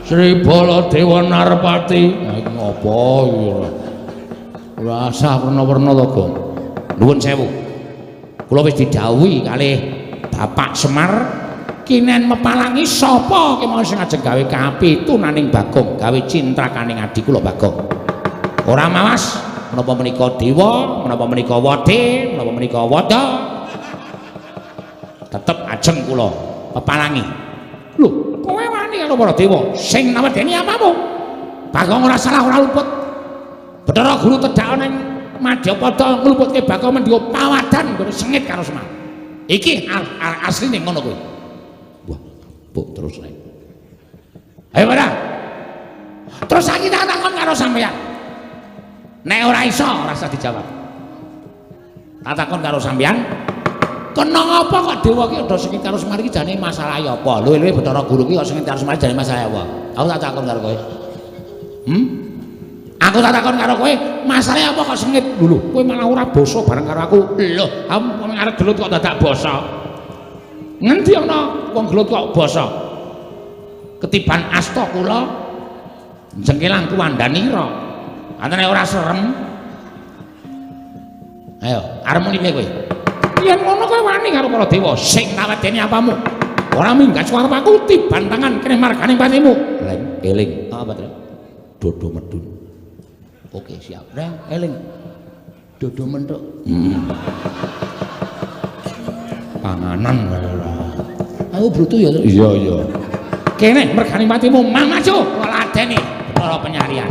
Sri Baladewa Narpati. Nah iki ngopo iki ora? Ora usah werna-werna to, Gong. Nuwun sewu. Kula wis didhawuhi kalih Bapak Semar kinen mepalangi sapa kemawon sing ajeng gawe kapitunaning Bagong, gawe cintrakaning adi kula Bagong. Ora mawas menapa menika dewa, menapa menika wade, menapa menika wada. Tetep ajeng kula pepalangi. Lho, kowe wani karo para dewa sing nawedeni apamu? Bagong ora salah ora luput. Bathara Guru tedhak ning Madyapada ngluputke Bagong mendhiwa pawadan nggone sengit karo Semar. Iki asline ngono kuwi. Wah, buk terus nek. Ayo ora. Terus saiki tak takon karo sampeyan. Nek ora iso, ora usah dijawab. Tak takon karo sampeyan, kena ngapa kok dewa ki udah sengit karo Semar iki jane masalahe apa? Luwe-luwe Bathara Guru ki kok sengit karo Semar jane masalahe apa? Aku tak takon karo kowe. Aku tak takon karo kowe, masalahe apa kok sengit? Lho, kowe malah ora basa bareng karo aku. Lho, aku arep gelut kok dadak basa. Ngendi ana wong gelut kok basa? Ketiban asta kula jengkelang kuwandanira. Antene ora serem. Ayo, arep muni piye kowe? Yen ngono kowe wani karo para dewa sing nawedeni apamu? Ora minggat karo aku tiban tangan kene marganing patimu. Leng, eling. Apa to? Dodo medun. Oke, siap. Reng, eling. Dodo mentuk. Panganan wae ora. Aku brutu ya. Iya, iya. Kene mergane patimu mang maju kula ladeni Bathara Penyarian.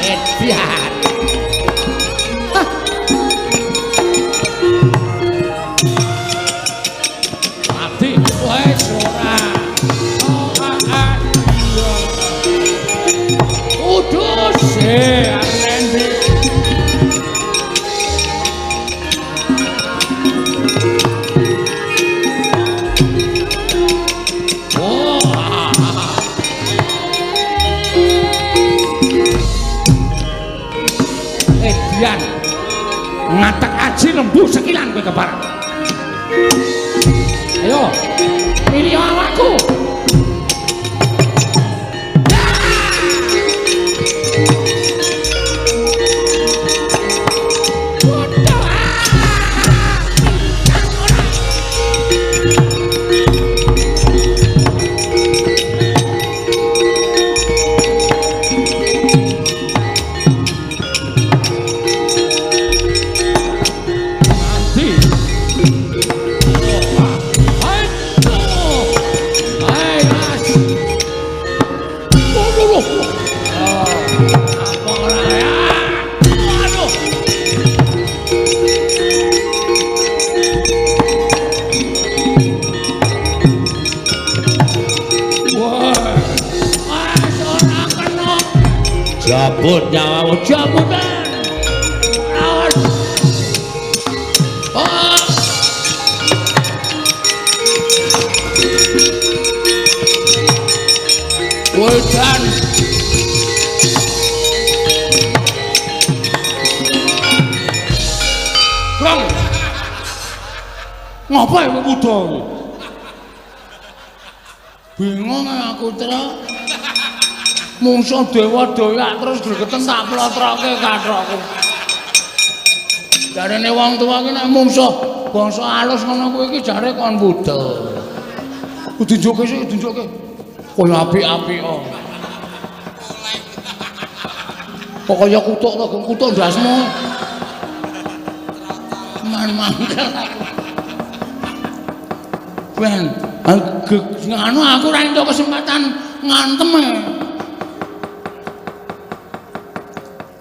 Edan. Hah. Abdi wis ora. Kudus arendi. Edian ngatek aji lembu sekilan kowe kepareng. Ayo, pilih awakku. Jabut nyawamu, jabutan. Awas. Oh. Wedan. Krong. Ngapa kowe wuda? Bingung aku, Tra. Mungsuh dewa doyak terus gregeten tak plotroke kathokku. Jarene wong tuwa ki nek mungsuh bangsa alus ngono kuwi iki jare kon budhel. Diunjuke sik, diunjuke. Kaya apik-apik kok. Kok kaya kutuk to, kutuk ndasmu. Man mangkel aku. Ben, anu aku ora entuk kesempatan ngantem.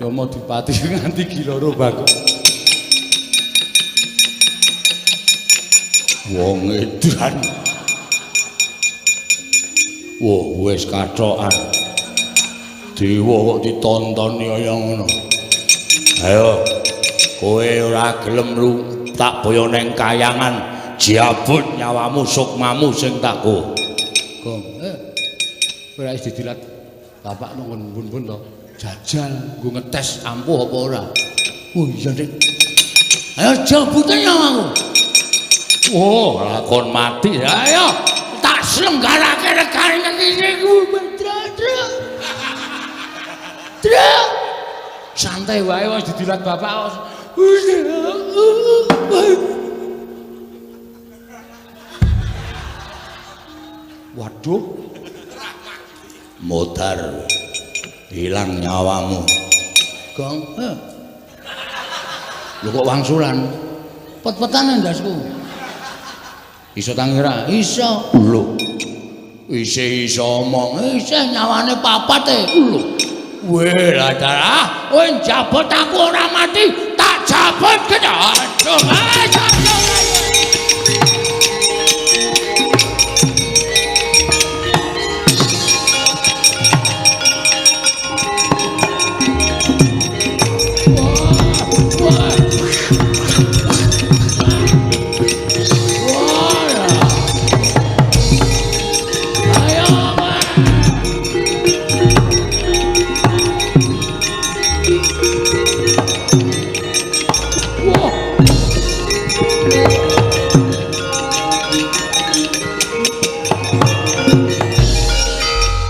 Yama Dipati nganti giloro Bagong. Wong edan. Wah, wis kathokan. Dewa kok ditontoni kaya ngono. Ayo, kowe ora gelem tak boyo neng kayangan. Jabut nyawamu sukmamu sing tak go. Gong, ora wis didilat bapak nang bun-bun to. Jajal nggo ngetes ampuh apa ora. Oh iya, Dik. Ayo jabute nyawaku. Oh, lakon mati. Ayo tak selenggarake regane nang kene ku. Truk. Santai wae wis didilat bapak. Waduh. Modar. Hilang nyawamu. Gong. Lho kok wangsulan? Pet-petan ndasku. Iso tangi ra? Iso. Lho. Isih iso omong. Isih nyawane papat e. Lho. Weh lah darah, kowe njabut aku ora mati, tak jabut kene. Aduh, aduh.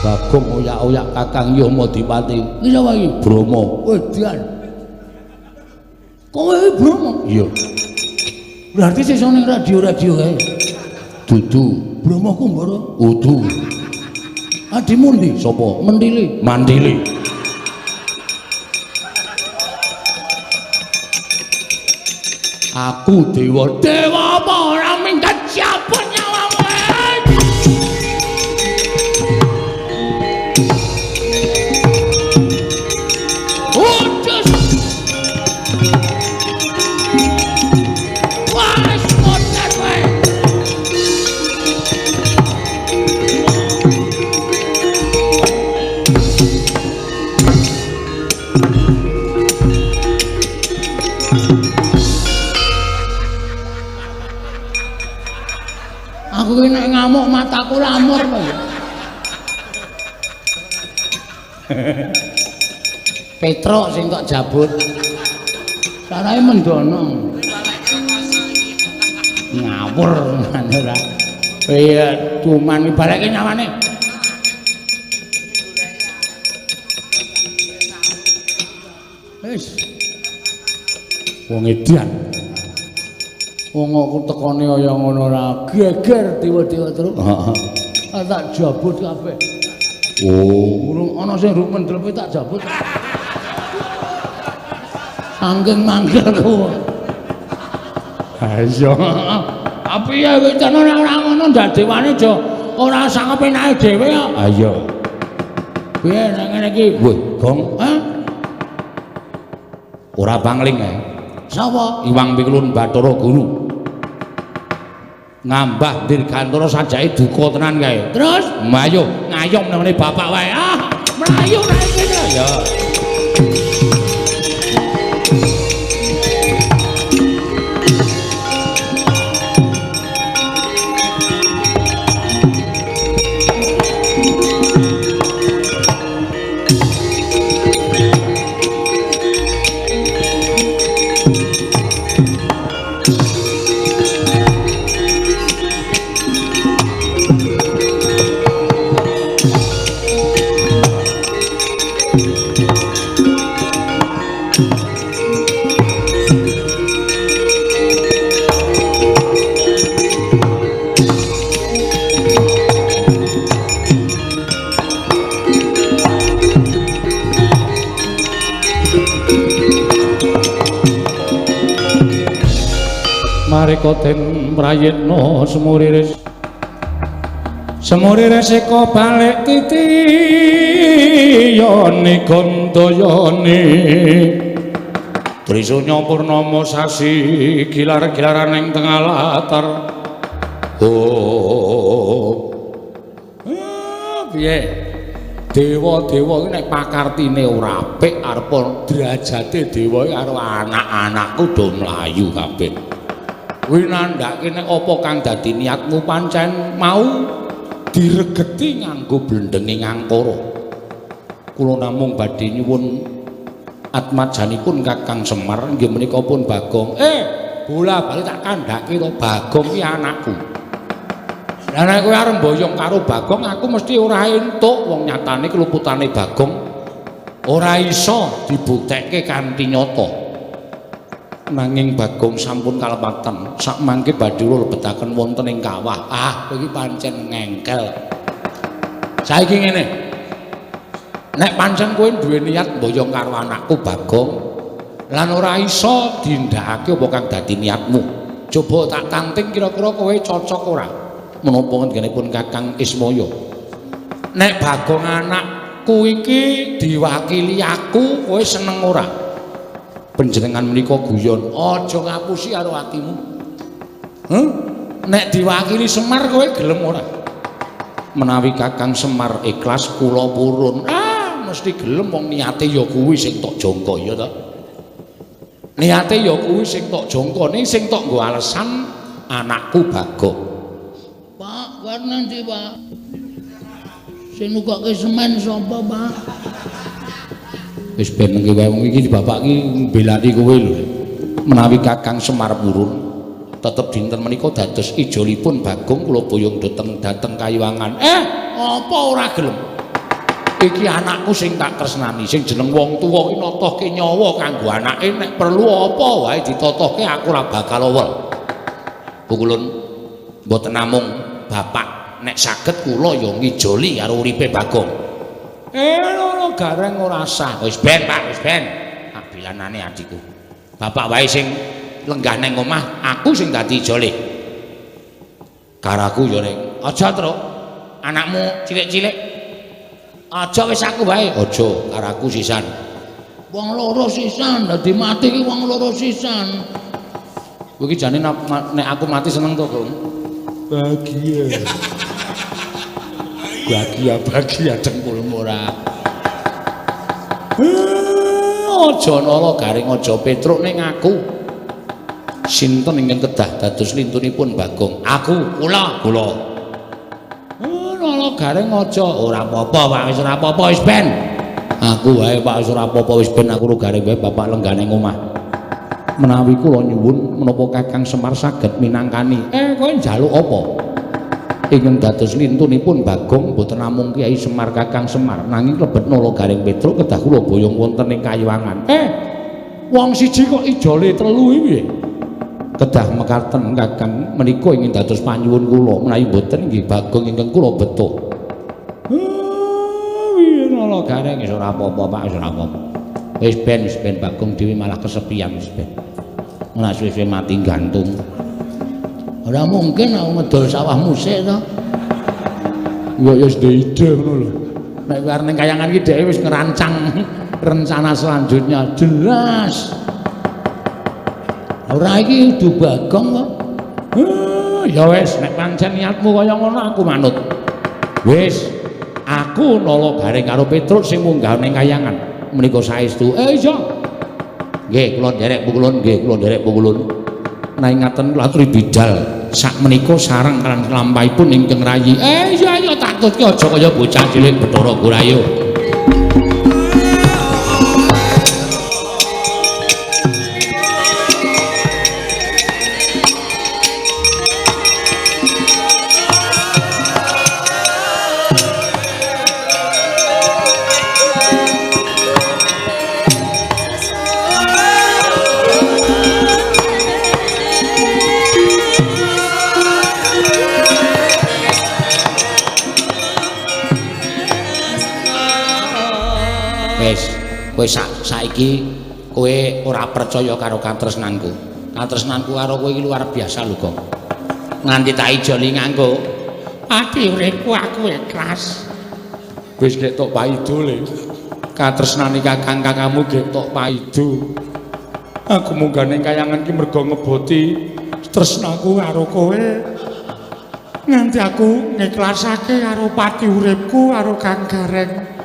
Bagong oyak-oyak Kakang Yamadipati. Iki sapa iki? Brahma. Edan. Kowe iki Brahma? Iya. Berarti sesuk ning radio-radio kae. Dudu. Brahma Kumbara. Udu. Adimu ndi? Sapa? Mentili. Mantili. Aku dewa. Dewa apa ora minggat siapa nyawamu? Aku ki nek ngamuk mataku lamur kok ya. Petruk sing kok jabut. Sarahe mendono. Ngawur ngono ora. Iya, cuman balekke nyawane. Wis. Wong edan. Wong aku tekone kaya ngono ora geger dewa-dewa terus. Heeh. Tak jabut kabeh. Oh, urung ana sing rung mendlepe tak jabut. Saking mangkelku. Ha iya. Tapi ya wicana ora ngono ndak dewane aja ora sak penake dhewe kok. Ha iya. Piye nek ngene iki? Weh, Gong. Hah? Ora pangling ae. Sapa? Iwang Pikulun Bathara Guru. Ngambah dirgantara sajake duka tenan kae. Terus mlayu ngayom nang ngene bapak wae. Ah, mlayu nang kene. Ya. Mareka den prayitna semuriris semuriris eka balik titiyane gandayane Trisunya purnama sasi gilar-gilaran ing tengah latar. Oh, piye dewa-dewa iki nek pakartine ora apik arep derajate dewa iki karo anak-anakku do mlayu kabeh. Kuwi nandhake nek apa kang dadi niatmu pancen mau diregeti nganggo blendenge ngangkara. Kula namung badhe nyuwun atmajanipun Kakang Semar inggih menika pun Bagong. Bola-bali tak kandhake to, Bagong ki anakku. Lah nek kowe arep mboyong karo Bagong aku mesti ora entuk, wong nyatane keluputane Bagong ora iso dibuktekke kanthi nyata. Nanging Bagong sampun kalepatan, sakmangke badhe kula lebetaken wonten ing kawah. Ah, kowe iki pancen ngengkel. Saiki ngene. Nek pancen kowe duwe niat mboyong karo anakku Bagong lan ora iso dindakake apa kang dadi niatmu, coba tak tanting kira-kira kowe cocok ora? Menapa ngenipun Kakang Ismaya? Nek Bagong anakku iki diwakili aku, kowe seneng ora? Panjenengan menika guyon, aja ngapusi karo atimu. Huh? Nek diwakili Semar kowe gelem ora? Menawi Kakang Semar ikhlas kula purun. Ah, mesti gelem wong niate ya kuwi sing tok jangka ya ta. Niate ya kuwi sing tok jangka, ning sing tok nggo alesan anakku Bagong. Pak, kowe arep nang ndi, Pak? Sing nukokke semen sapa, Pak? Wis ben nengke wae wong iki bapak iki mbelani kowe lho. Menawi Kakang Semar purun, tetep dinten menika dados ijolipun Bagong kula boyong dhateng Kayuwangan. Apa ora gelem? Iki anakku sing tak tresnani, sing jeneng wong tuwa iki notohke nyawa kanggo anake, nek perlu apa wae ditotohke aku ora bakal owel. Pukulun mboten namung bapak, nek saged kula ya ngijoli karo uripe Bagong. Lho gareng ora sah. Wis ben, Pak, wis ben. Tak bilanane adikku. Bapak wae sing lenggah nang omah, aku sing dadi ijole. Karaku ya ning. Aja, Truk. Anakmu cilik-cilik. Aja wis aku wae. Aja, karaku sisan. Wong loro sisan, dadi mati ki wong loro sisan. Kowe iki jane nek aku mati seneng to, Gong? Bahagia. Bahagia, bahagia dengkulmu ora. Aja nala garing, aja Petruk ning aku. Sinten ingkang kedah dados lintunipun Bagong? Aku, kula, kula. Nala garing aja, ora apa-apa, Pak, wis ora apa-apa wis ben. Aku wae, Pak, wis ora apa-apa wis ben aku garing wae bapak lenggah ning omah. Menawi kula nyuwun menapa Kakang Semar saged minangkani. Kowe njaluk apa? Ingkang dados lintunipun Bagong mboten namung Kyai Semar Kakang Semar, nanging lebet Nala Garing Petruk kedah kula boyong wonten ing Kayuwangan. Wong siji kok ijole telu iki piye? Kedah mekaten Kakang menika ingin dados panyuwun kula, menawi mboten nggih Bagong ingkang kula beto. Piye Nala Garing wis ora apa-apa, Pak, wis ora apa-apa. Wis ben Bagong dhewe malah kesepian wis ben. Ora suwe-suwe mati gantung. Ora mungkin aku ngedol sawahmu sik to. Ya ya wis ide ngono lho. Nek arep ning kayangan iki dheke wis ngerancang rencana selanjutnya jelas. Ora iki kudu Bagong kok. Ya wis nek pancen niatmu kaya ngono aku manut. Wis, aku Nala Garing karo Petruk sing munggah ning kayangan. Menika saestu. Iya. Nggih, kula nderek pukulun, nggih, kula nderek pukulun. Nanging ngaten kula aturi bidal sak menika sareng lan lampahipun ingkang rayi. Iya iya tak tutke aja kaya bocah cilik Bathara Gurayo. Kowe saiki kowe ora percaya karo katresnanku. Katresnanku karo kowe iki luar biasa lho, Gong. Nganti tak ijoli nganggo ati uripku aku ikhlas. Wis gek tok paido le. Katresnane kakang kakangmu gek tok paido. Aku munggah ning kayangan ki mergo ngeboti tresnaku karo kowe. Nganti aku ngikhlasake karo pati uripku karo Kang Gareng.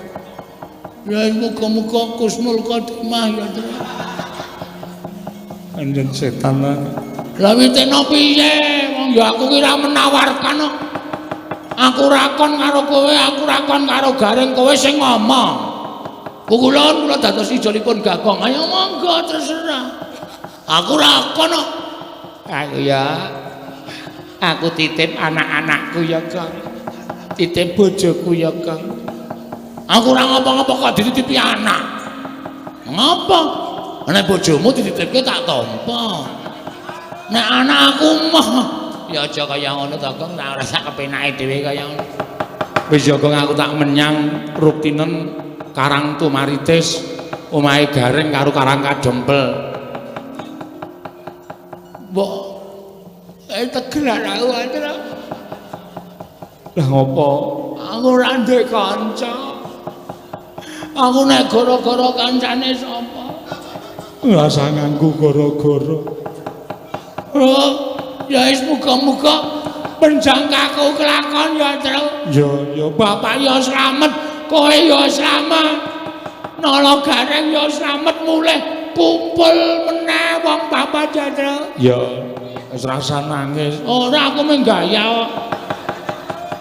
Ya muga-muga Kusnul Khotimah ya. Anjen setan. Lah witena piye? Wong ya aku ki ora menawarkan kok. Aku ora kon karo kowe, aku ora kon karo Gareng, kowe sing ngomong. Kukulon kula dados ijolipun Gagong. Ayo monggo terserah. Aku ora kon kok. Aku ya. Aku titip anak-anakku ya, Kang. Titip bojoku ya, Kang. Aku ora ngapa-ngapa kok dititipi anak. Ngapa? Nek bojomu dititipke tak tampa. Nek anak aku mah ya aja kaya ngono to, Kang. Tak ora sak kepenake dhewe kaya ngono. Wis ya, Kang, aku tak menyang Ruktinen Karang Tumaritis, omahe Gareng karo Karang Kadempel. Mbok tegeran aku Andra. Lah ngopo? Aku ora ndek kanca. Aku nek gara-gara kancane sapa? Ora usah nganggo gara-gara. Oh, ya wis muga-muga penjangkaku kelakon ya, Tru. Ya, ya bapak ya slamet, kowe ya slamet. Nala Gareng ya slamet mulih kumpul meneh wong bapak ya, Tru. Ya, wis rasa nangis. Ora, aku mung gaya kok.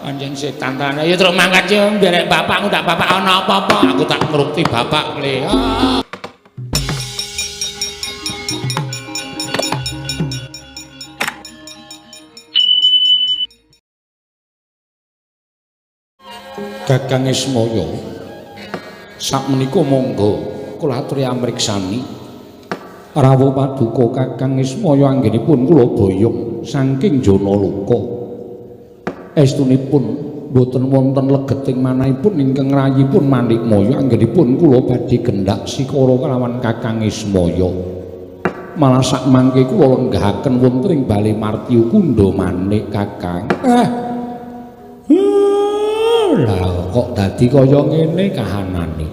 Anjen setan tenan. Ya terus mangkat yo nderek bapak, ndak bapak ana apa-apa. Aku tak ngrukti bapak le. Kakang Ismaya, sakmenika monggo kula aturi amriksani rawuh paduka Kakang Ismaya anggenipun kula boyong saking Janaloka. Estunipun boten wonten legeting manahipun ingkang rayipun Manikmaya anggenipun kula badhe gendak sikara kalawan Kakang Ismaya. Malah sakmangke kula lenggahaken wonten ing bale Martya Kunda manik Kakang. Lah kok dadi kaya ngene kahanane.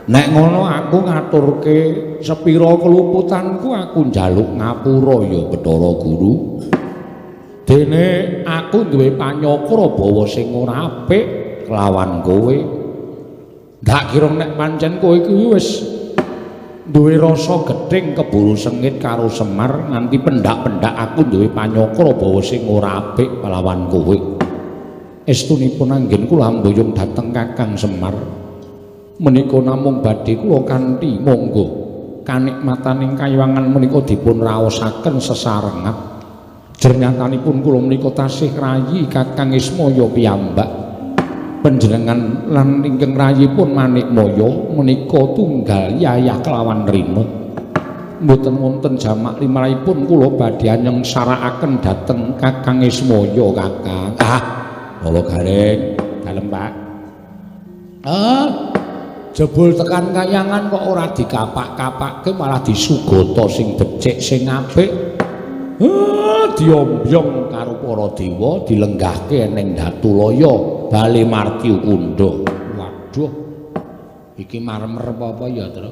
Nek ngono aku ngaturke sepira keluputanku, aku njaluk ngapura ya Bathara Guru. Dene aku duwe panyakra bawa sing ora apik kelawan kowe. Ndak kira nek pancen kowe kuwi wis duwe rasa gething keburu sengit karo Semar nganti pendak-pendak aku duwe panyakra bawa sing ora apik kelawan kowe. Estunipun anggen kula amboyong dhateng Kakang Semar menika namung badhe kula kanthi monggo kanikmataning kayuwangan menika dipun raosaken sesarengat. Jernyatanipun kula menika tasih rayi Kakang Ismaya piyambak. Panjenengan lan ingkang rayipun Manikmaya menika tunggal yayah kelawan rina. Mboten wonten jamak limrahipun kula badhe nyengsarakaken dhateng Kakang Ismaya Kakang. Ah, Nala Gareng, dalem Pak. Ah, jebul tekan kayangan kok ora dikapak-kapake malah disugata sing becik sing apik. Diombyong karo para dewa dilenggahke ning Datulaya bale Martya Kunda. Waduh. Iki marmer apa-apa ya, Tru?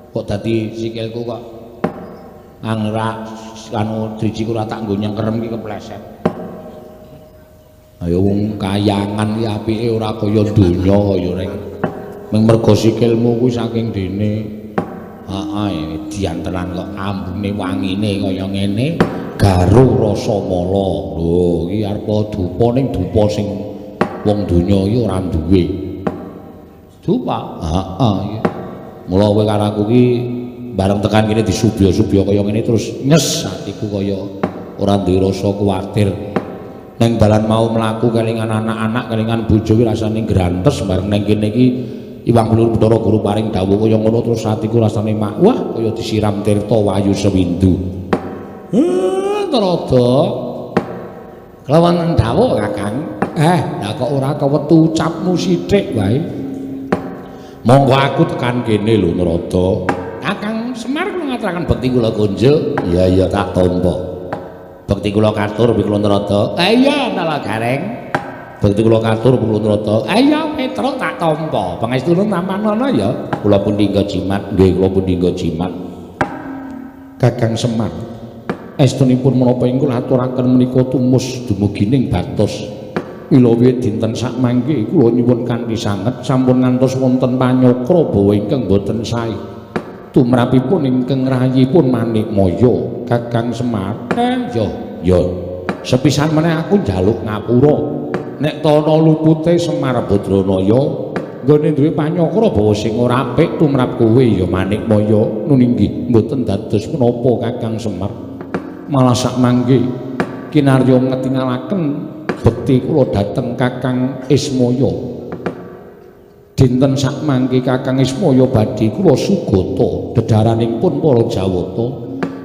Kok dadi sikilku kok angrak anu drijiku ora tak nggo nyengkerem iki kepleset. Ayo wong kayangan iki apike ora kaya donya kaya reng. Ming mergo sikilmu kuwi saking dene. Heeh, edian tenan kok ambune wangine kaya ngene. Garu rasa mala. Lho, iki arep dupa ning dupa sing wong donya iki ora duwe. Dupa? Heeh iki. Mula kowe karo aku iki bareng tekan kene disubya-subya kaya ngene terus nyes atiku kaya ora duwe rasa kuwatir. Neng dalan mau mlaku kelingan anak-anak, kelingan bojo iki rasane grantes bareng neng kene iki Iwang Blur Bathara Guru paring dawuh kaya ngono terus atiku rasane mak wah kaya disiram tirta wayu sewindu. Narada kelawan dawuh Kakang. Lah kok ora kewetu ucapmu sithik wae. Monggo aku tekan kene lho Narada. Kakang Semar kula ngaturaken bekti kula kunjuk. Iya iya tak tampa. Bekti kula katur kula Narada. Iya Nala Gareng. Bekti kula katur kula Narada. Iya Petruk tak tampa. Pangestune tampanana ya. Kula pun dinggo jimat. Nggih kula pun dinggo jimat. Kakang Semar estunipun menapa ing kula aturaken menika tumus dumugi ning batos. Mila wiwit dinten sakmangke kula nyuwun kanthi sanget sampun ngantos wonten panyakra bawa ingkang boten sae. Tumrapipun ingkang rayipun Manikmaya Kakang Semar. Yo yo. Sepisan meneh aku njaluk ngapura. Nek tana lupute Semar Badranaya nggone duwe panyakra bawa sing ora apik tumrap kowe ya Manikmaya. Nuninggi mboten dados menapa Kakang Semar. Malah sak mangke kinarya ngetingalaken bekti kula dhateng Kakang Ismaya. Dinten sak mangke Kakang Ismaya badhe kula sugata dedharanipun para Jawata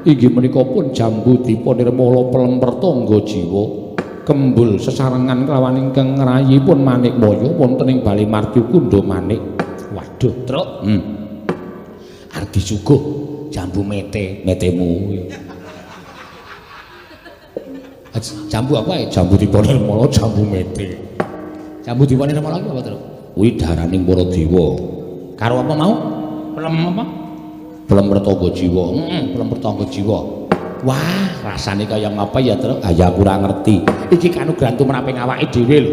inggih menika pun jambu dipa nirmala pelem pertangga jiwa kembul sesarengan kelawan ingkang ngrayipun Manikmaya wonten ing Bale Martyu Kundha Manik. Waduh, Truk. Arep disuguh jambu mete, metemu. Jambu apa ya? Jambu dipa nirmala jambu mete. Jambu dipa nirmala ki apa, Truk? Kuwi daraning para dewa. Karo apa mau? Pelem apa? Pelem pertangga jiwa. Heeh, pelem pertangga jiwa. Wah, rasane kaya ngapa ya, Truk? Ah ya aku ora ngerti. Iki kanugrahan tumraping awake dhewe lho.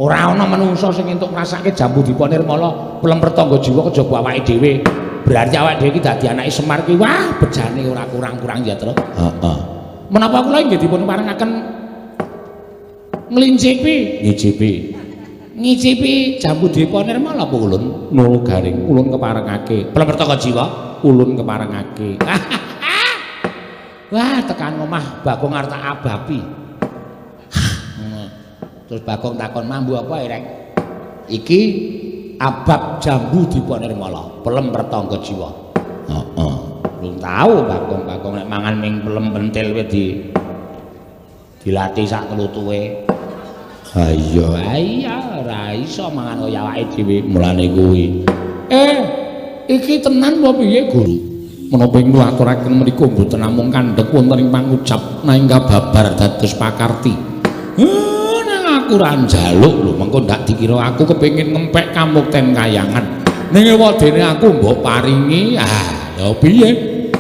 Ora ana manungsa sing entuk ngrasake jambu dipa nirmala pelem pertangga jiwa kejaba awake dhewe. Berarti awake dhewe iki dadi anake Semar ki wah, bejane ora kurang-kurang ya, Truk. Heeh. Menapa kula nggih dipun parengaken nglincipi, ngicipi. Ngicipi jambu dipa nirmala apa ulun? Nul garing ulun keparengake. Pelem pertangga jiwa ulun keparengake. Wah, tekan omah Bagong arep tak abapi. Terus Bagong takon, "Mambu apa, Rek?" Iki abab jambu dipa nirmala, pelem pertangga jiwa. Heeh. Belum tahu Bagong, Bagong nek mangan ming pelem pentil wis dilatih sak klutuwe. Ha iya, iya ora iso mangan kaya awake dhewe mulane kuwi. Iki tenan apa piye, Guru? Menapa ing kula aturaken menika mboten namung kandhek wonten ing pangucap nanging kababar dados pakarti. Nang aku ora njaluk lho, mengko ndak dikira aku kepengin ngempek kamukten kayangan. Ning ewadene aku mbok paringi, ah lha piye?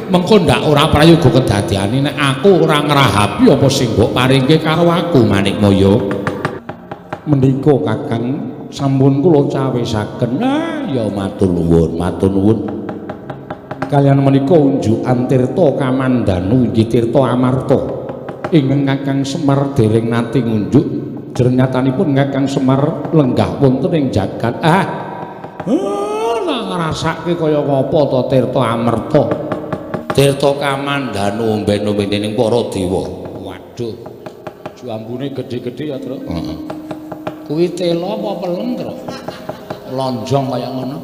Mengko ndak ora prayoga kedadeane nek aku ora ngrahapi apa sing mbok paringke karo aku Manikmaya. Menika Kakang sampun kula cawisaken. Ah ya matur nuwun, matur nuwun. Kalian menika unjukan tirta kamandanu inggih tirta amarta. Ingkang Kakang Semar dereng nate ngunjuk, jroning nyatanipun Kakang Semar lenggah wonten ing jagat. Ah. Lah ngrasake kaya ngapa to tirta amarta? Tirta kamandanu omben-omben dening para dewa. Waduh. Jambune gedhe-gedhe ya, Truk. Heeh. Kuwi tela apa pelem, Truk? Lonjong kaya ngono.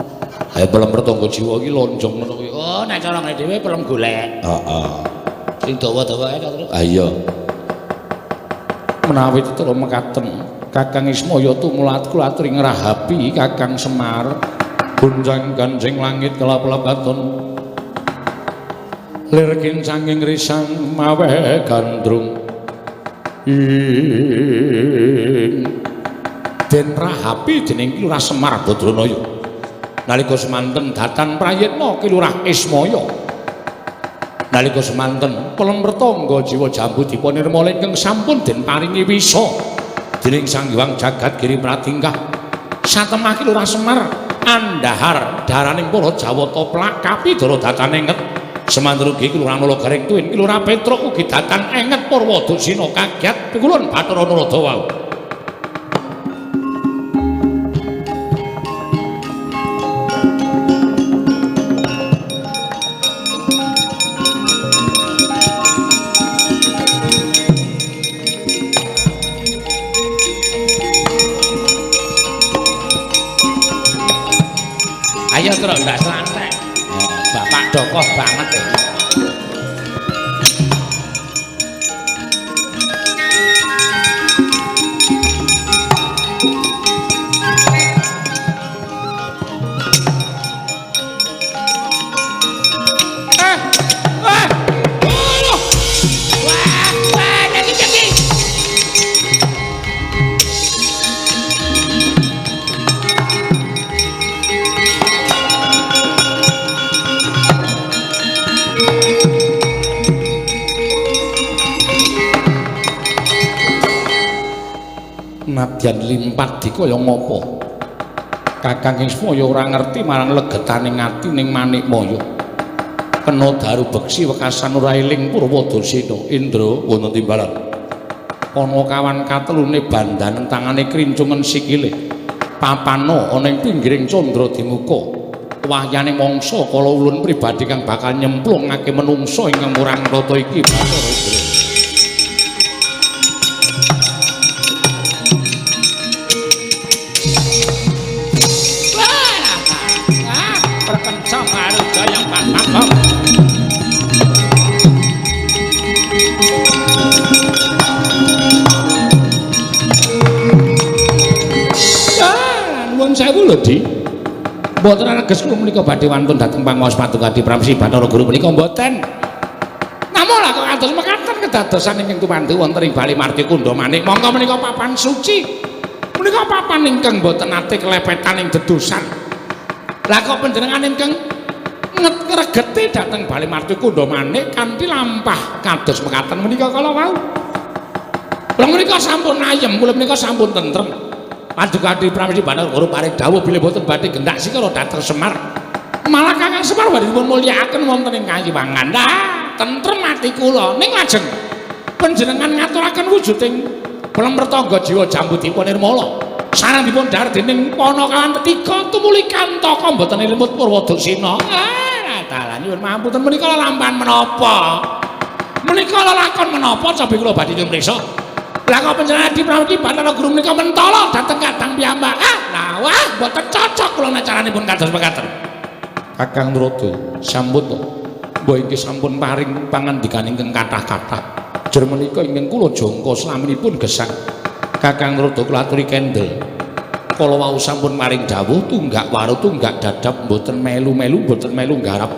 Ha pelem pertangga jiwa iki lonjong ngono kuwi. Oh, nek cara ngene dhewe pelem golek. Heeh. Sing dawa-dawa ae to, Truk. Ha iya. Menawi tetep mekaten, Kakang Ismaya tumulat kula aturi ngrahapi Kakang Semar. Gonjang-ganjing langit kelap-lap katon. Lir kincanging risang maweh gandrung. Ing den rahapi dening Ki Lurah Semar Badranaya. Nalika semanten datan prayitna Ki Lurah Ismaya. Nalika semanten pelem pertangga jiwa jambu dipa nirmala ingkang sampun den paringi wisa dening Sang Hyang Jagat Giri Pratingkah. Satemah Ki Lurah Semar andhahar daraning para Jawata plak kapidara datan enget. Semanten ugi Ki Lurah Nala Gareng tuwin Ki Lurah Petruk ugi datan enget Purwadusina kagyat pikulun Bathara Narada wau. Ayo Truk, ndak selantek. Oh, bapak dokoh banget ya. Nadyan limpat dikaya ngapa Kakang Ismaya ora ngerti marang legetane ati ning Manikmaya. Kena daru beksi wekasan ora eling Purwadasena. Indra wonten timbalan. Ana kawan katelune bandan tangane krincungen sikile. Papana ana ing pinggiring candra dimuka. Wahyane mangsa kala ulun pribadi kang bakal nyemplungake menungsa ingkang murang tata iki Bathara Indra. Nuwun sewu lho, Di. Mboten aneges kula menika badhe wantun dhateng panguwas Paduka Adi Pramsi Bathara Guru menika mboten. Namung lah kok kados mekaten kedadosan ingkang tumandu wonten ing Bali Marti Kundha Manik. Monggo menika papan suci. Menika papan ingkang mboten nate kelepetan ing dedosan. Lah kok panjenengan ingkang ngregeti dhateng Bali Marti Kundha Manik kanthi lampah kados mekaten menika kala wau. Kula menika sampun ayem, kula menika sampun tentrem. Paduka Adi Pramesti Bathara Guru paring dawuh bilih boten badhe gendak sikara dhateng Semar. Malah Kakang Semar badhe dipun mulyakaken wonten ing Kayiwangan. Lah, tentrem ati kula. Ning lajeng panjenengan ngaturaken wujuding Plemertangga jiwa jambutipun nirmala. Sareng dipun dhahar dening Panakawan ketiga tumuli kantaka boten limut Purwadasena. Ah, dalan nyuwun pangapunten menika lelampahan menapa? Menika lelakon menapa cobi kula badhe nyuwun priksa. Lah kok panjenengan Adi Pramesti Bathara Guru menika mentala dhateng kadang piyambak. Ah, lah wah mboten cocok kula nek caranipun kados mekaten. Kakang Narada, sampun to. Mbah inggih sampun paring pangandikan ingkang kathah-kathah. Jer menika ingkang kula jangka slaminipun gesang. Kakang Narada kula aturi kendel. Kala wau sampun paring dawuh tunggak waru tunggak dadap mboten melu-melu mboten melu nggarap.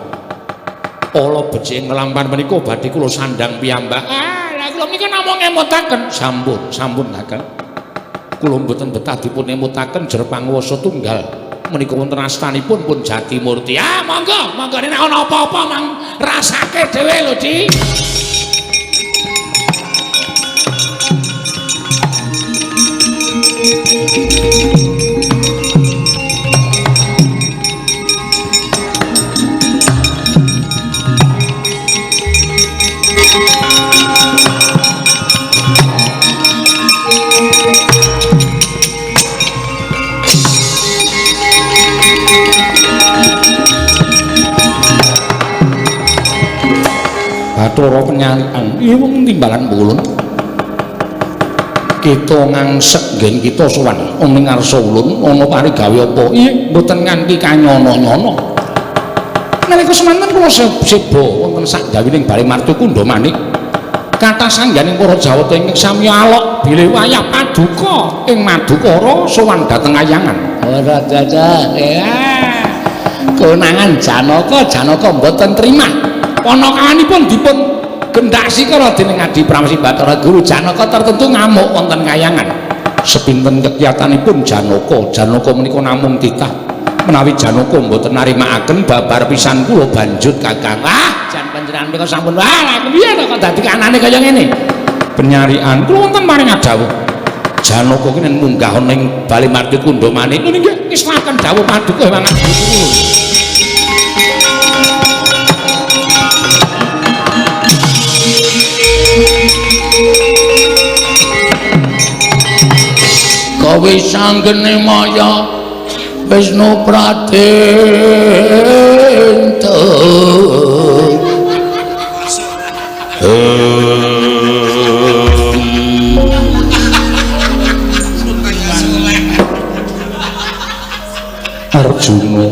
Ala becik ing nglampahan menika badhe kula sandhang piyambak. Ah, kula menika namung ngemutaken. Sampun, sampun Kakang. Kula mboten betah dipun emutaken jer panguwasa tunggal. Menika wonten astanipun pun Jatimurti. Ah, monggo, monggo nek ana apa-apa mang rasake dhewe lho, Di. Bathara penyalikan iya wong timbalan ulun kita ngangsek nggen kita sowan ana ing ngarsa ulun ana parigawe apa iya mboten nganti kanyono-nyono nalika semanten kula seba wonten sakjawining Bali Marti Kundha Manik kathah sangganing para Jawata ingkang sami alok bilih wayah paduka ing Madukara sowan dhateng ayangan ora dadah ya konangan Janaka Janaka mboten terima Panakawanipun dipun gendak sikara dening Adi Pramesti Bathara Guru Janaka tertentu ngamuk wonten kayangan. Sepinten kekiyatanipun Janaka, Janaka menika namung titah menawi Janaka mboten narimakaken babar pisan kula banjut Kakang. Ah, jan panjenengan menika sampun wah lha piye to kok dadi kanane kaya ngene. Penyarian kula wonten paring dawuh. Janaka ki nen munggah ana ing Bali Marti Kundha Manik. Nggih ngislaken dawuh paduka mangan guru. Kowe sanggene maya Wisnu Pradenta. Arjuna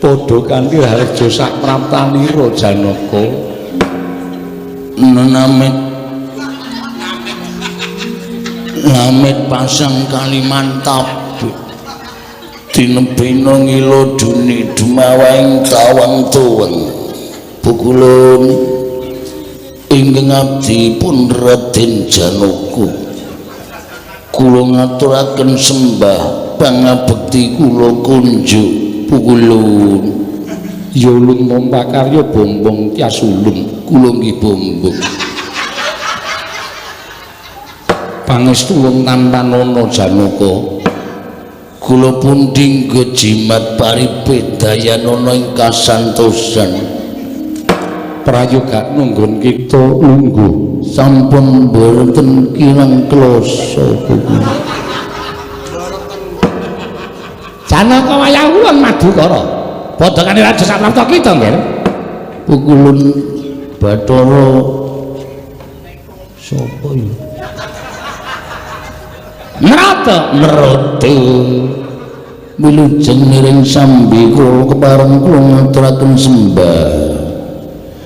padha kanthi harja sak praptanira Janaka Namit Namit pasang Kalimantab dinebena ngila duni dumawaing tawang tuweng pukulun ingkang abdi pun Raden Janaka kula ngaturaken sembah pangabekti kula kunjuk pukulun ya ulun nampa karya bombong tias ulun kula nggih bombong pangestu wong tanpa nono Janaka kula pun dinggo jimat paripet dayanana ing kasantosan. Prayoga nunggun kita lungguh sampun boten kirang kloso kuwi. Janaka wayah ulun Madukara. Padha kane raja saprapta kita nggih. Pukulun Bathara sapa ya? Narada. Narada. Wilujeng niring sambi kula kepareng kula ngaturaken sembah.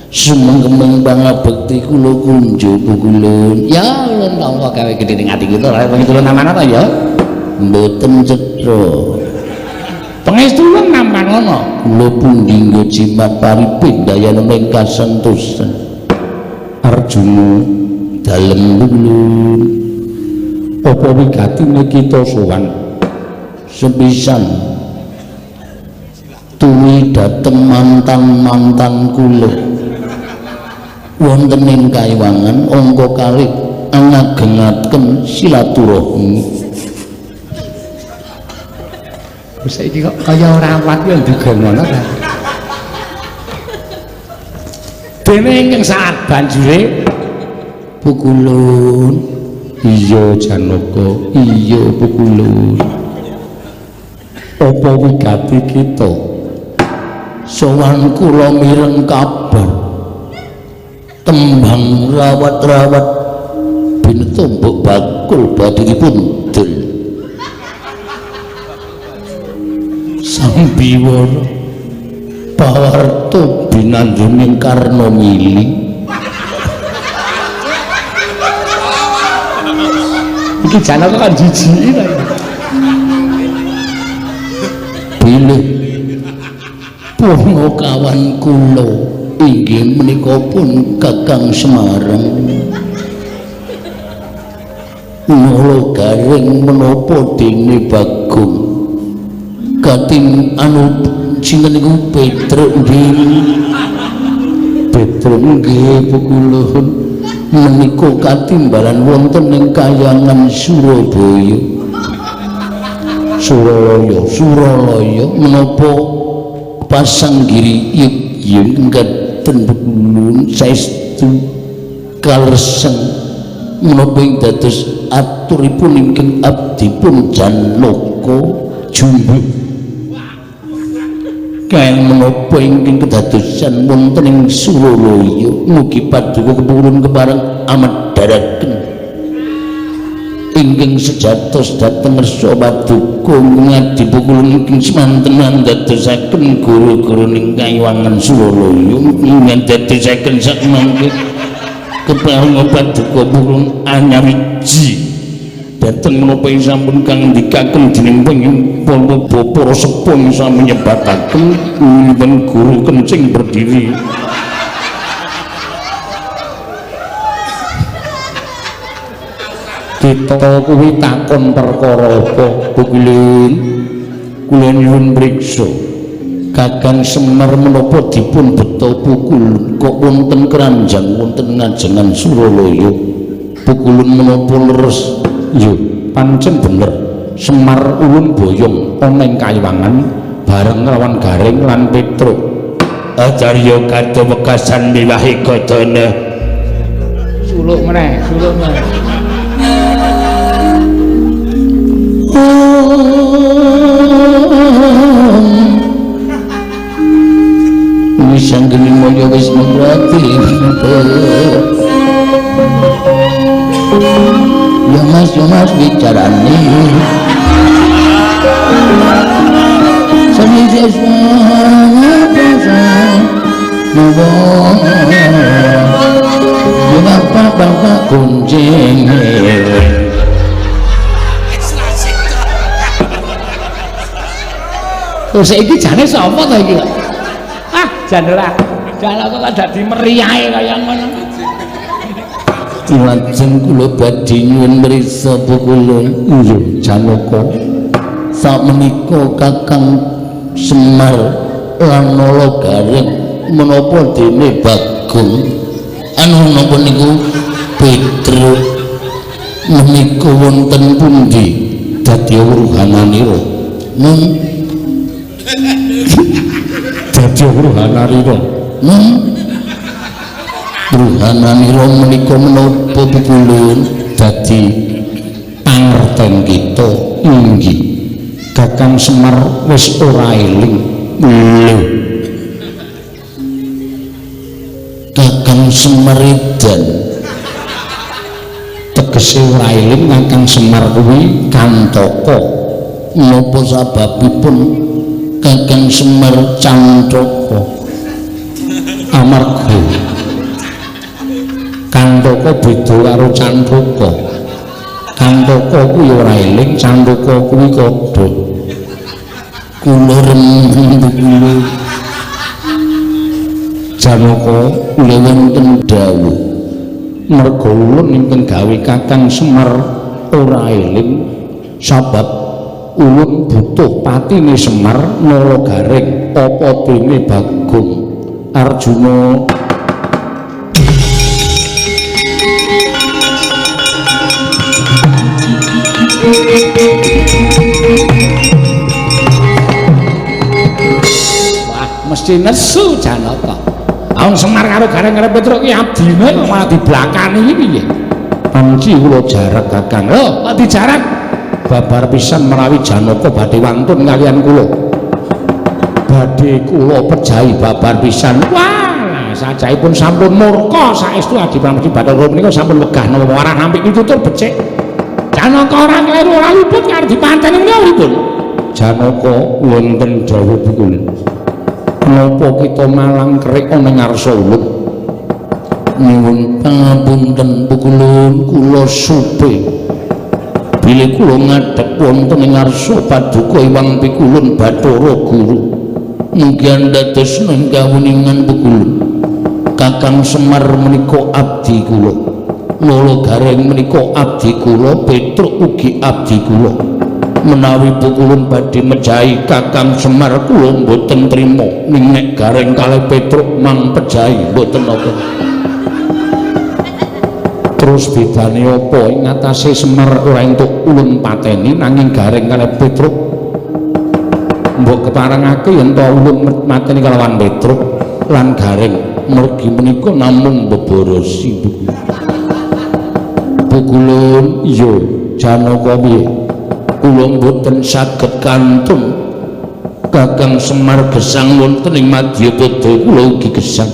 Sumengkemeng pangabekti kula kunjuk pukulun. Ya ulun tampa gawe gedhe ning ati kita ora pangestulun nampan ta ya? Mboten cetha. Pangestulun nampan ana. Kula pundi nggo jimat paripin dayane ing kasentosan. Arjuna dalem pukulun. Apa wigatine kita sowan? Sepisan tuwi dhateng mantan-mantan kula wonten ing Kaiwangan angka kalih angagengaken silaturahmi. Wis saiki kok kaya ora awat ya nduga ngono ta. Dene ingkang saat banjure pukulun. Iya Janaka, iya pukulun. Apa wigati kita? Sowan kula mireng kabar tembang rawat-rawat binetumbuk bakul badhe dipun dul. Sambiwara pawarta binanduning Karna mili. Iki Janaka kan jijiki ta. Bilih punakawan kula inggih menika pun Kakang Semarang. Nala garing menapa dene Bagong kating anu sinten niku Petruk nggih. Petruk nggih pukulun menika katimbalan wonten ing kayangan Surabaya. Suralaya, Suralaya menapa pasanggiri yen ngaten pukulun saestu kalersen menapa ing dados aturipun ingkang abdipun Janaka jumbuh. Kaya menapa ingkang kedadosan wonten ing Suralaya mugi paduka kepulun kepareng amedharaken ingkang sejatos dhateng ngersa paduka ngadi pukulun ingkang semanten ndadosaken guru-guru ing Kaiwangan Suralaya ngandadosaken sakmangke kepareng paduka pukulun anyawiji dhateng menapa ing sampun kang ndikaken dening para para sepuh sami nyebataken wonten guru kencing berdiri. Kita kuwi takon perkara apa pukulun? Kula nyuwun priksa Kakang Semar menapa dipun beta pukulun kok wonten keranjang wonten ngajengan Suralaya? Pukulun menapa leres? Yo pancen bener Semar ulun boyong ana ing Kaiwangan bareng lawan Gareng lan Petruk. Acarya kadha wekasan miwahi kadana. Suluk meneh, suluk meneh. Wis anggene moyo wis mrati. Ya mas, ya mas bicarane. Ya bapak bapak kuncing. Terus iki jane sapa to iki? Ah, jan ora. Jan kok dadi meriahe kaya ngono. Lajeng kula badhe nyuwun mriksa pukulun. Iya, Janaka. Sakmenika Kakang Semar lan Nala Gareng menapa dene Bagong anu napa niku Petruk menika wonten pundi dadi wuruhananira? Mung dadi wuruhananira. Mung Bruhananira menika menapa Pukulun? Dadi pangerten kita inggih Kakang Semar wis ora eling. Lho. Kakang Semar edan. Tegese ora eling Kakang Semar kuwi kantaka. Napa sababipun Kakang Semar cantaka? Amarga kantaka beda karo cantaka. Kantaka kuwi ora eling, cantaka kuwi padha. Kula remen kula. Janaka kula wonten dawuh. Merga ulun ingkang gawe Kakang Semar ora eling sabab ulun butuh patine Semar Nala Gareng apa dene Bagong Arjuna. Wah, mesti nesu Janaka. Wong Semar karo Gareng karo Petruk ki abdine kok malah diblakani iki piye? Panci kula jarak Kakang. Lho, kok dijarak? Babar pisan menawi Janaka badhe wantun kaliyan kula. Badhe kula pejahi babar pisan. Wah, sajaipun sampun murka saestu Adi Pramesti Bathara menika sampun wegah napa warah nampik pitutur becik. Janaka ora kleru ora luput karo dipanteni menika pripun? Janaka wonten dawuh Pukulun. Napa kita malang kerik ana ngarsa ulun? Nyuwun pangapunten Pukulun, kula supe. Bilih kula ngadhep wonten ing ngarsa paduka Hyang Pikulun Bathara Guru. Mugi andados ing kawuningan Pukulun. Kakang Semar menika abdi kula. Nala Gareng menika abdi kula, Petruk ugi abdi kula. Menawi Pukulun badhe mejahi Kakang Semar kula mboten trima. Ning nek Gareng kalih Petruk mang pejahi mboten napa. Terus bedane apa ing atase Semar ora entuk ulun pateni nanging Gareng kalih Petruk mbok keparengake yen to ulun mateni kalawan Petruk lan Gareng mergi menika namung beborosi. Pukulun iya Janaka piye? Kula mboten saged kantun Kakang Semar gesang wonten ing Madyapada kula ugi gesang.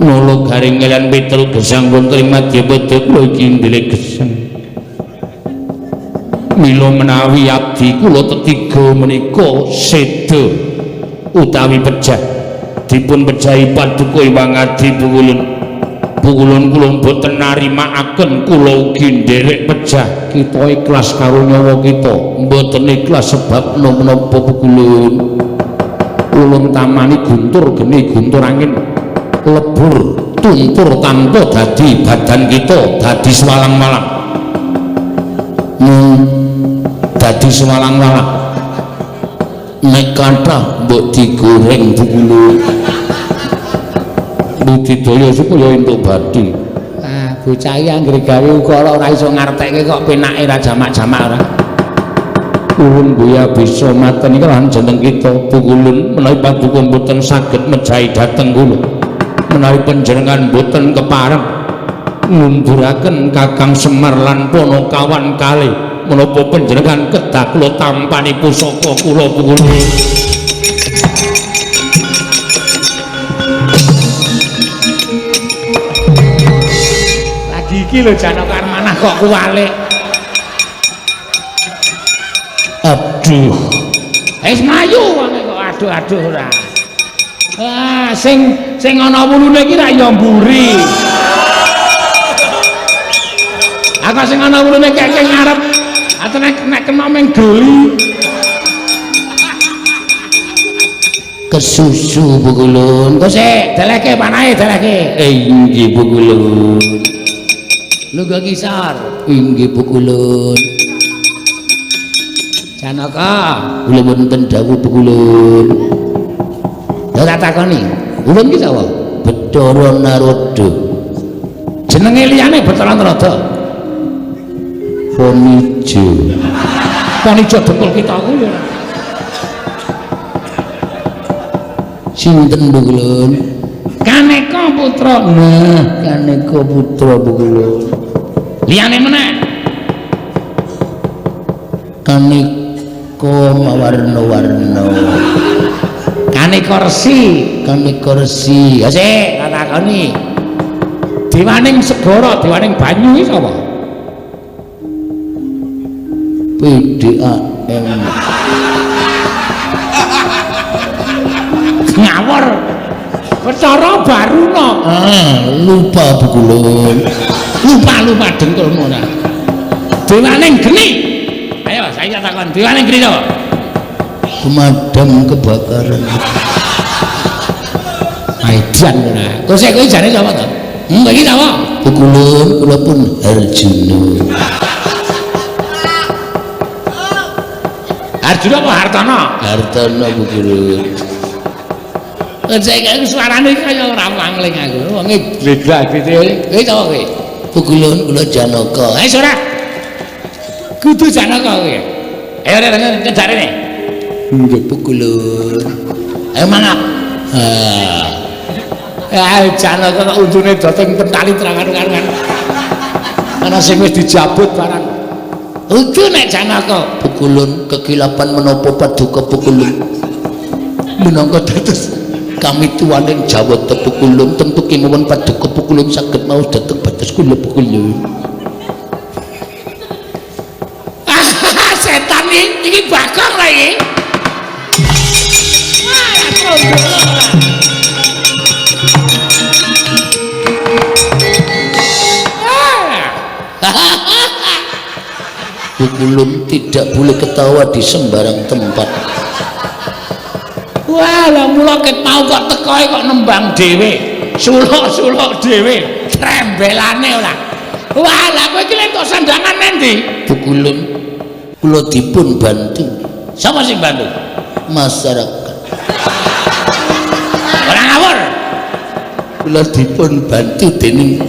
Nala Gareng lan Petruk gesang wonten ing Madyapada kula ugi nderek gesang. Mila menawi abdi kula tetiga menika seda utawi pejah dipun pejahi paduka Hyang Adi Pukulun. Pukulun kula mboten narimakaken kula ugi nderek pejah. Kita ikhlas karo nyawa kita, mboten ikhlas sebab menapa Pukulun? Ulun tamani guntur geni guntur angin lebur tuntur tanpa dadi badan kita dadi swalang-walang. Dadi swalang-walang. Nek kathah mbok digoreng Pukulun. Budidaya supaya entuk bathi. Ah, bocah iki anggere gawe ukara ora iso ngartekke kok penake ra jamak-jamak ora. Ulun buya bisa mateni lan jeneng kita Pukulun menawi paduka mboten saged mejahi dhateng kula. Menawi panjenengan mboten kepareng ngunduraken Kakang Semar lan Panakawan kalih, menapa panjenengan kedah kula tampani pusaka kula Pukulun? Lagi iki lho Janaka manah kok kuwalik. Aduh. Wis mlayu wong kok aduh-aduh ora. Ah, sing sing ana wulune iki ra ya mburi. Aku sing ana wulune keke ngarep. Ate nek kena meng goli. Kesusu Pukulun. Engko sik, delehke panahe delehke. Inggih Pukulun. Lungguh ngisor. Inggih Pukulun. Janaka, kula wonten dawuh Pukulun. Lha tak takoni, ulun ki sapa? Bathara Narada. Jenenge liyane Bathara Narada. Ponijo. Ponijo dengkul kita kuwi. Sinten Pukulun? Kaneka putra. Nah, kaneka putra pukulun. Liyane meneh. Kaneka mawarna-warna. Kaneka resi, kaneka resi. Ya sik, tak takoni. Dewaning segara, dewaning banyu iki sapa? PDAM. Ngawur. Bathara Baruna. Ah, lupa pukulun. Lupa-lupa dengkulmu ora. Dewaning geni. Ayo, saya takon, dewaning geni sapa? Pemadam kebakaran. Aidan ora. Kok sik kowe jane sapa to? Kowe iki sapa? Pukulun kula pun Arjuna. Arjuna apa Hartono? Hartono pukulun. Saiki suarane kaya ora wangling aku. Wonge glegak-glegek. Kowe sapa kowe? Pukulun kula Janaka. Eh ora. Kudu Janaka kowe. Ayo rene cedak rene. Nggih pukulun. Ayo mangap. Ah. Ah Janaka kok untune doteng pentali terang-karuan. Ana sing wis dijabut barang. Udu nek Janaka. Pukulun kekilapan menapa paduka pukulun. Minangka dados kami tuaning Jawata pukulun tentu kemawon paduka pukulun saged maos dhateng batas kula pukulun. Setan iki Bagong lha iki. Pukulun tidak boleh ketawa di sembarang tempat. Wah, lah mula ket mau kok tekoe kok nembang dhewe, suluk-suluk dhewe, trembelane ora. Wah, lah kowe iki entuk sandangan endi? Pukulun kula dipun bantu. Sapa sing bantu? Masyarakat. Ora ngawur. Kula dipun bantu dening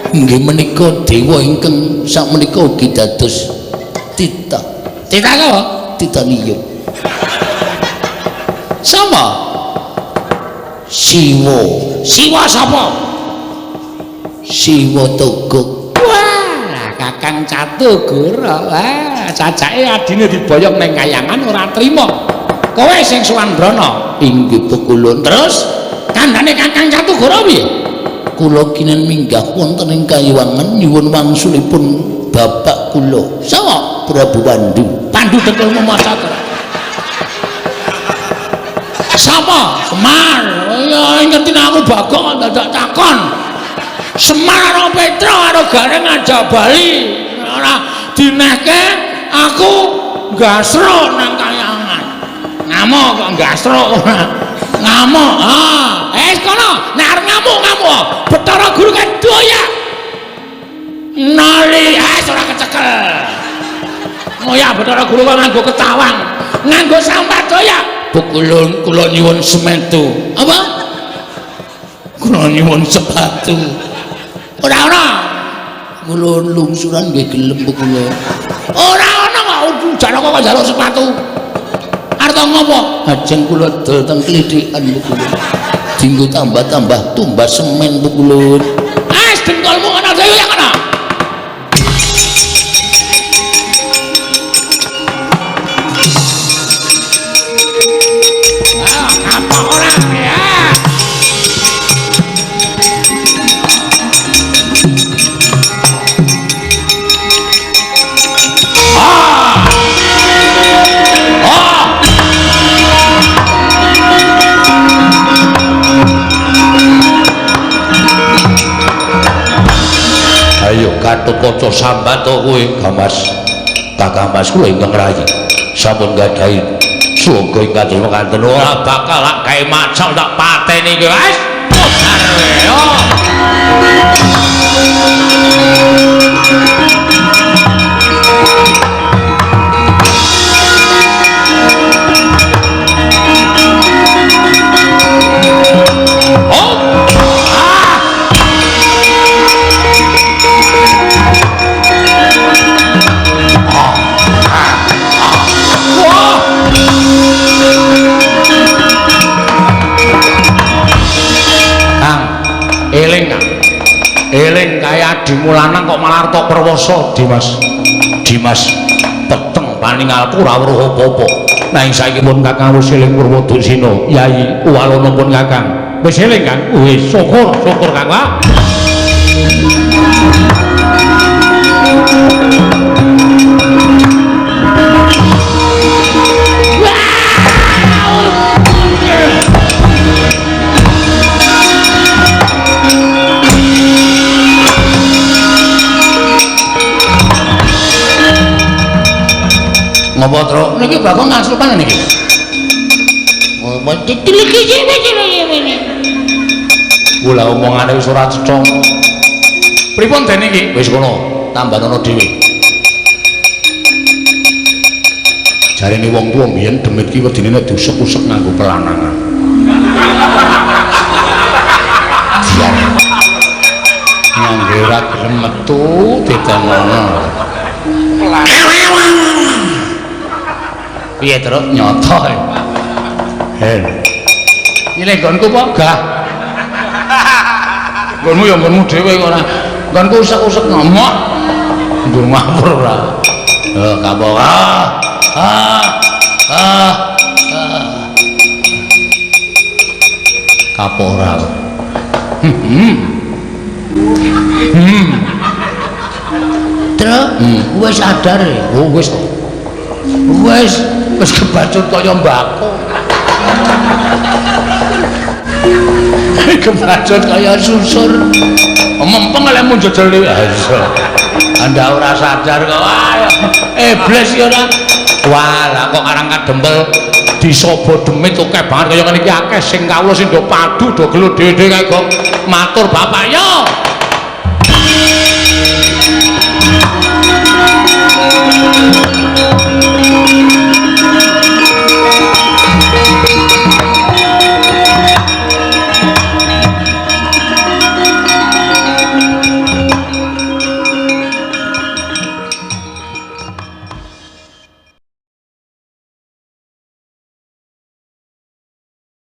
inggih menika dewa ingkang sakmenika ugi dados tita. Tita apa? Titanium. Sapa? Siwa. Siwa sapa? Siwa Togog. Wah, Kakang Catugara. Wah, cacake adine diboyong ning kayangan ora trima. Kowe sing sowan mrono. Inggih pukulun. Terus kandhane Kakang Catugara piye? Kula kinen minggah wonten ing Kayuwangan nyuwun wangsulipun bapak kula. Sapa? Prabu Pandu. Pandu dengkulmu maca to. Sapa? Semar. Ya ngerti aku Bagong dadak takon. Semar karo Petra karo Gareng aja bali. Ora dinehke aku gasruk nang kayangan. Ngamuk kok gasruk ora. Ngamuk. Ah, kono nek arep ngamuk-ngamuk. Bathara Guru kan doyak. Nali ora kecekel. Ngoyak Bathara Guru kok nganggo ketawang, nganggo sampat doyak. Pukulun kula nyuwun semetu. Apa? Kula nyuwun sepatu. Ora ana. Kula lungsuran nggih gelem pukulun. Ora ana kok Janaka kok njaluk sepatu. Arep ngopo? Ajeng kula dol teng klithikan pukulun. Dinggo tambah-tambah tumbas semen pukulun. Ah, dengkulmu ana dhewe ya kono. Ayo Gatotkaca sambat to kowe Gamas. Kakang Mas kula ingkang rayi sampun gadahi sloga ing kados mekaten ora bakal lak gawe macal tak pateni kowe wis. Modar kowe. Yo. Oh. Adhimu lanang kok malah tok perwoso, Dimas. Dimas peteng paningalku ora weruh apa-apa. Nanging saiki pun Kakang wis eling Purwoduksina. Yai Uwalana pun Kakang. Wis eling, Kang? Wis syukur, syukur Kang. Ngopo, Truk? Niki Bagong ngasupan niki. Kula omongane wis ora cetha. Pripun dene iki? Wis kono, tambanono dhewe. Jarene wong tuwa mbiyen demit ki wedine nek diusek-usek nganggo pelanangan. Biar nganggo ora gelem metu didanono. Piye, Truk? Nyoto. Hel. Nyilih nggonku apa? Gah. Nggonmu ya nggonmu dhewe kok ora. Nggonku usek-usek ngomok. Nggon ngawur ora. Eh, kapok. Ah. Ah. Ah. Kapok ora. Truk, wis sadar. Oh, wis. Wis wis kebacut kaya mbako. Kebacut kaya susur. Mempeng lek njejel dhewe. Anda ora sadar kok. Iblis ya ora. Wah, lah kok karang kadempel disobo demit akeh banget kaya ngene iki akeh sing kawula sing do padu do gelut dhewe-dhewe kae kok matur bapak yo.